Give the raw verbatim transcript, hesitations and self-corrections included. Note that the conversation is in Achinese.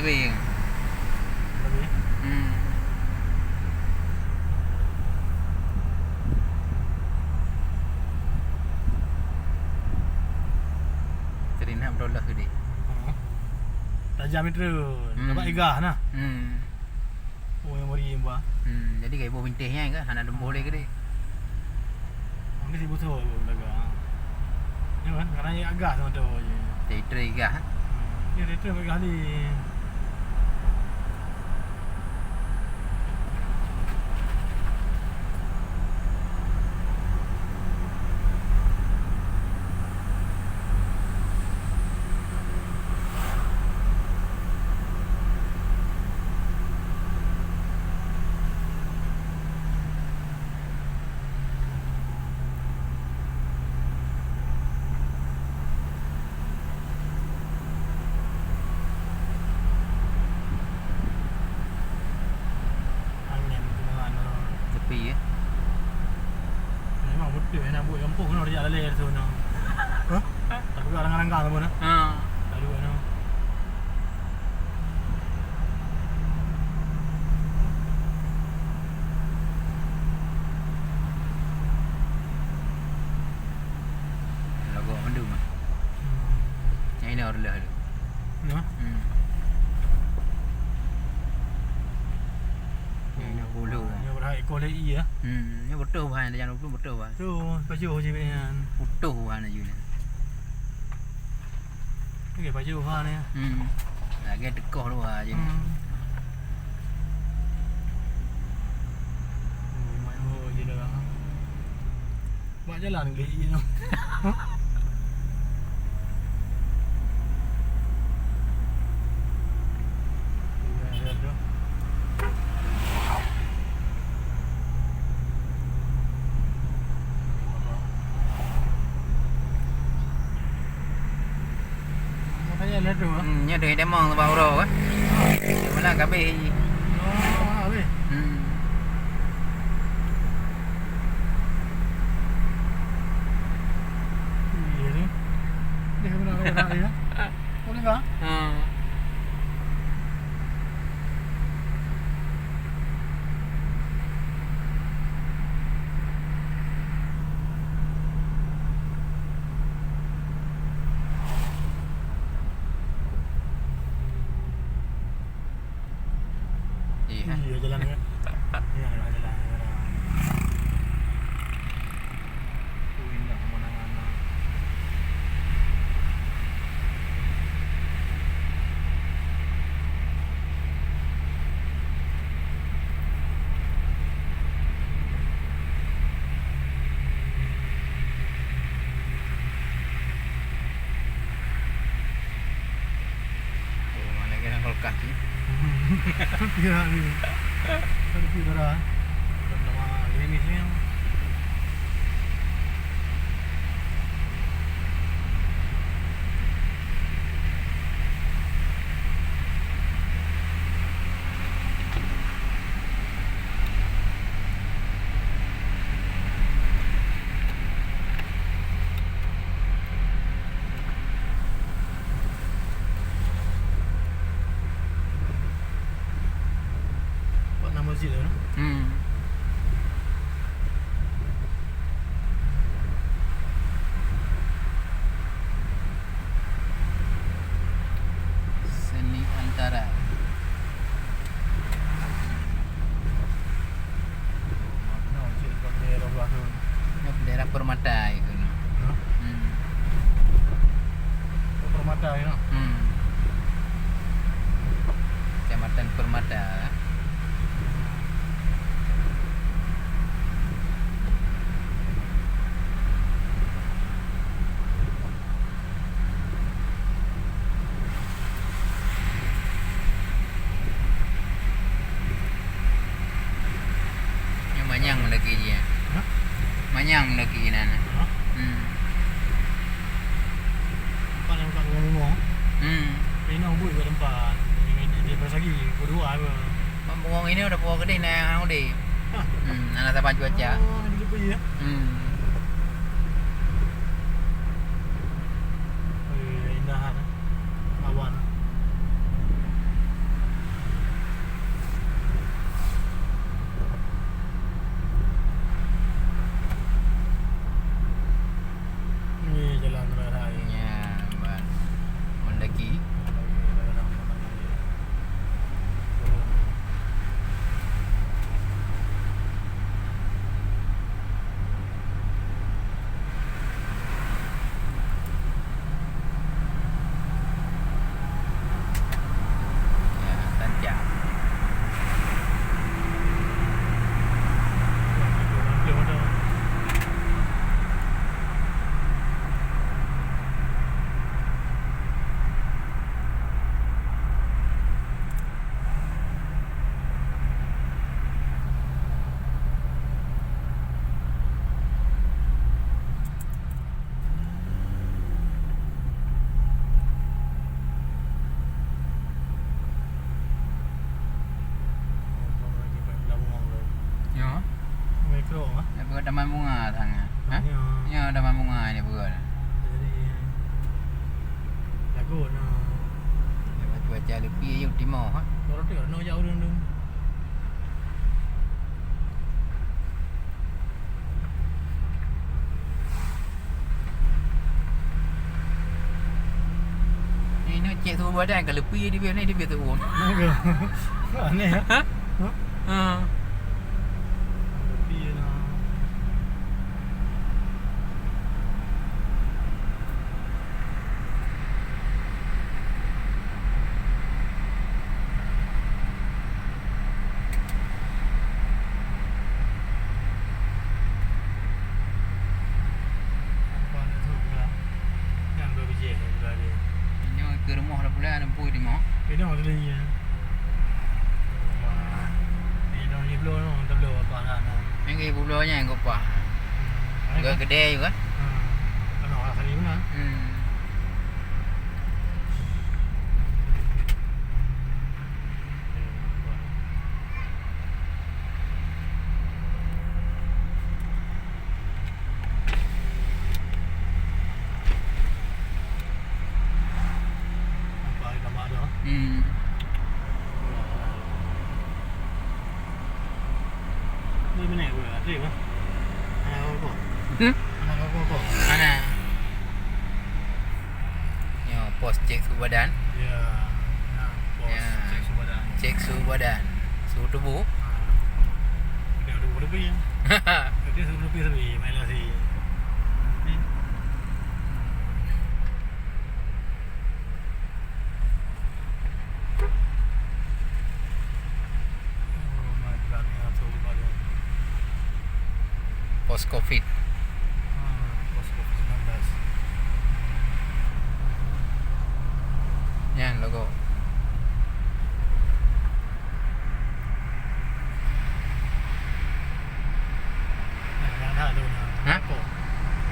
Tapi, hmm. Tadi nak berdolah ke dia? Hmm. Tajam itu. Hmm. Nampak igah nah. Hmm. Oh, yang meri bah. Hmm, jadi kayak buah bintih nya ke, hana lembuh lagi ke dia. Mungkin sibuk tu dagang. Ya kan? Karena ia agak sama tu je. Dia teri gah. Hmm. Dia teri agak ni. Angin tu dengan tu. Sepi, eh? Memang betul, eh, nak buat kampung, nak rejak lalai tu, no. Hah? Tapi kat rangka-rangka tu pun, eh? Ha. Lalu, no. Lagak mandum ah. Hmm. Nyang inoe reuloh lom. Nah. Hmm. Nyang inoe puluh. Nyoe beuhai ekor lé ié, ah. Hmm, nyoe beutôh beuhai, dah jangan lupa beutôh beuhai. Tu, pajoh je nyan. Beutôh beuhai laju nyan. Okey, pajoh beuhai ni. Hmm. Lagèe teukoh luwa je. Hmm. Oh, mai ho je dah. Bak jalan geli nyoe. Hmm, nyoe deuh demong bak uroe, eh. Malam kabeh ji. Oh, habis. Hmm. Iya ni. Dia benar ya. Boleh kah? Ha. Iya. Iya, jalan, ya. Iya, jalan, jalan, jalan. Oh, indah pemandangan, nah. Oh, mana kena kulkas ni? Iya, iya. Ada pun darah. Nama gerimis ni. Pak nama masjid tu? Hmm. Seni Antara. Daerah Permata itu. Hah? Hmm. Oh, Permata ya? Hmm. Kecamatan Permata. Nyoe manyang meudaki jih, eh. Hah? Manyang meudaki nan. Hah? Hmm. Tempat yang tak ngomong. Hmm. Pernah buat kat tempat. Yang di, di Persagi, kedua apa? Bungong ini udah pulang gede nah, hang udeh. Hah? Hmm, anak saban cuaca. Oh, di Jepi ya? Hmm. Oh, iya, indah, kan? Awan. Trok, ah? Nak peugah taman bunga sana. Ha? Ya. Ya, taman bunga ni peugah. Jadi, lagu na. Dia baca-baca lepi, yuk timoh, ha? Baru tengok, nak jak urang tu. Ni, ni cek suhu badan ke lepi di biasa ni, di biasa umum. Aneh, ya? Ha? Ha? Ha. Lepi lah. Nyoe keu rumoh dah pula, lampu di moh. Di moh tadi, ya. Wah, di moh di Pulo, tablo apa lah, nah. Nyoe keu Pulo nya, keu pah. Hmm. Keu kedai juga. Hmm. Kalau lah kali mana? Hmm. Nampak lama tu. Hmm. Ni mana aku nak trip, ah? Mana aku kok? Hmm? Mana aku kok? Mana? Nyoe pos cek suhu badan. Ya. Nah, pos Ya. cek suhu badan. Cek suhu badan. Suhu tubuh. Ha. Dia ada lebih, ya. Dia suhu lebih, lebih, main lagi. Ni. Pos covid. Hmm, pos covid sembilan belas. Nyan logo.